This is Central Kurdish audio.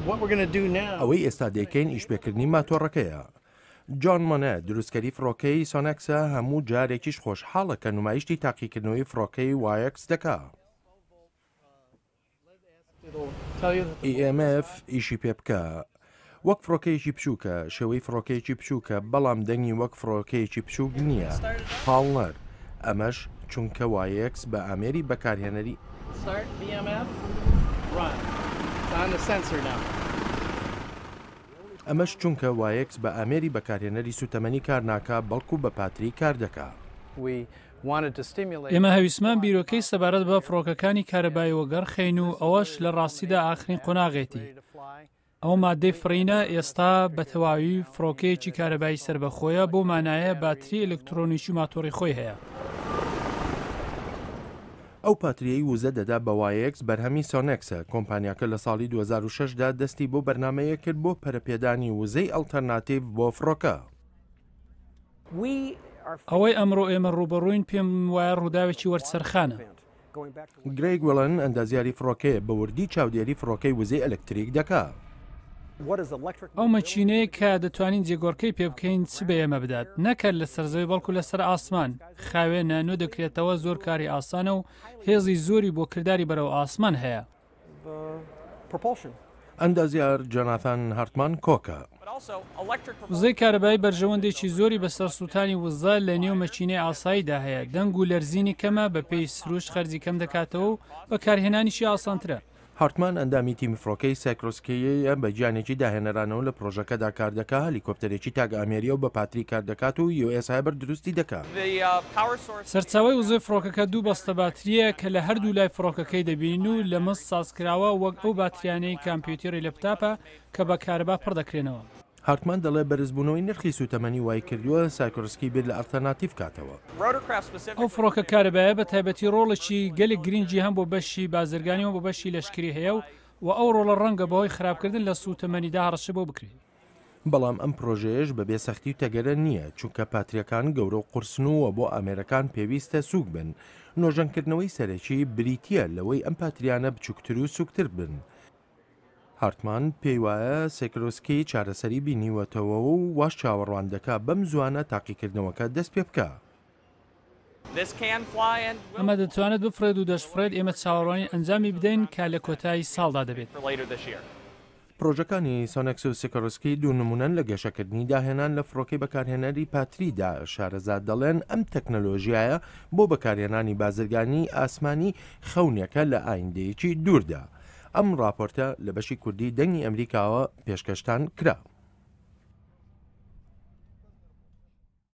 ئەوەی ئێستا دەیکەین ئیشپێکردنی ماتۆڕەکەیە. جۆن مۆنێ، دروستکەری فڕۆکەی سۆنێکسە، هەموو جارێکیش خۆشحاڵە کە نمایشتی تاقیکردنەوەی فڕۆکەی وایەکس دەکا. EMF ئیشی پێ بکە. وەک فڕۆکەیەکی بچووکە، شێوەی فڕۆکەیەکی بچووکە، بەڵام دەنگی وەک فڕۆکەیەکی بچووک نییە. پاڵنەر، ئەمەش چونکە وایەکس بە ئامێری بەکارهێنەری. ئەمەش چونکە وایەکس بە ئامێری بەکارهێنەری سووتەمەنی کار ناکا، بەڵکو بە پاتری کار دەکا. ئێمە هەویستمان بیرۆکەی سەبارەت بە فڕۆکەکانی کارەبایی وەگەڕ خەین و ئەوەش لە ڕاستیدا ئاخرین قۆناغێتی. ئەو ماددەی فڕینە ئێستا بە تەواوی فڕۆکەیەکی کارەبایی سەربەخۆیە، بەو مانایە باتری ئەلکترۆنیکی و ماتۆڕی خۆی هەیە. ئەو پاترییەی وزە دەدا بە وایەکس بەرهەمی سۆنێکسە، کۆمپانیاکە لە ساڵی 2006 دا دەستی بەو بەرنامەیە کرد بۆ پەرەپێدانی وزەی ئەڵتەرناتیڤ بۆ فڕۆکە. ئەوەی ئەمڕۆ ئێمە ڕووبەڕووین پێم وایە ڕووداوێکی وەرچەرخانە. گرێگ وێڵن ئەندازیاری فڕۆکەیە، بە وردی چاودێری فڕۆکەی وزەی ئەلەکتریک دەکا. ئەو مەکینەیە کە دەتوانین جێگۆڕکێی پێ بکەین چ بە ئێمە بدات، نەک هەر لەسەر زەوی بەڵکو لەسەر ئاسمان، خاوێنە، نوێ دەکرێتەوە، زۆر کاری ئاسانە و هێزی زۆری بۆ کرداری بەرەو ئاسمان هەیە. ئەندازیار جۆناثان هارتمان کۆکە. وزەی کارەبایی بەرژەوەندێکی زۆری بەسەر سووتانی وزە لە نێو مەکینەی ئاساییدا هەیە، دەنگ و لەرزینی کەمە، بەپێی سروشت خەرجی کەم دەکاتەوە و بەکارهێنانیشی ئاسانترە. هارتمان ئەندامی تیمی فڕۆکەی سایکرۆسکییە، بە گیانێکی داهێنەرانەوە لە پڕۆژەکەدا کاردەکا، هەلیکۆپتەرێکی تاک ئامێرییە و بە پاتری کاردەکات و یو ئێس هایبرد دروستی دەکا. سەرچاوەی وزەی فڕۆکەکە دوو بەستە باترییە کە لە هەردوو لای فڕۆکەکەی دەبینین و لە مس سازکراوە وەک ئەو باتریانەی کامپیوتێری لەپتاپە کە بە کارەبا پڕ دەکرێنەوە. هارتمان دەڵێ بەرزبوونەوەی نرخی سووتەمەنی وایکردووە سایکۆرسکی بیر لە ئەڵتەرناتیڤ کاتەوە. ئەو فڕۆکە کارەبایە بە تایبەتی ڕۆڵێکی گەلێک گرنگی هەم بۆ بەشی بازرگانی و هەم بۆ بەشی لەشکری هەیە و و ئەو ڕۆڵە ڕەنگە بەهۆی خراپکردن لە سووتەمەنیدا هەڕەشە بۆ بکرێت. بەڵام ئەم پرۆژەیەش بەبێ سەختی و تەگەرە نییە، چونکە پاترییەکان گەورە و قورسن و بۆ ئامێرەکان پێویستە سووک بن. نۆژەنکردنەوەی سەرەکی بریتییە لەوەی ئەم پاترییانە بچووکتر و سووکتر بن. هارتمان پێی وایە سێکرۆسکی چارەسەری بینیوەتەوە و واش چاوەڕوان دەکا بەم زووانە تاقیکردنەوەکە دەست پێ بکا. ئەمە دەتوانێت بفڕێت و دەشفڕێت، ئێمە چاوەڕوانین ئەنجامی بدەین کە لە کۆتایی ساڵدا دەبێت. پرۆژەکانی سۆنێکس و سیکۆرسکی دوو نموونەن لە گەشەکردنی داهێنان لە فڕۆکەی بەکارهێنەری پاتریدا، شارەزا دەڵێن ئەم تەکنەلۆژیایە بۆ بەکارهێنانی بازرگانی ئاسمانی خەونێکە لە ئایندەیەکی دووردا. ئەم ڕاپۆرتە لە بەشی کوردی دەنگی ئەمریکاوە پێشکەشتان کرا.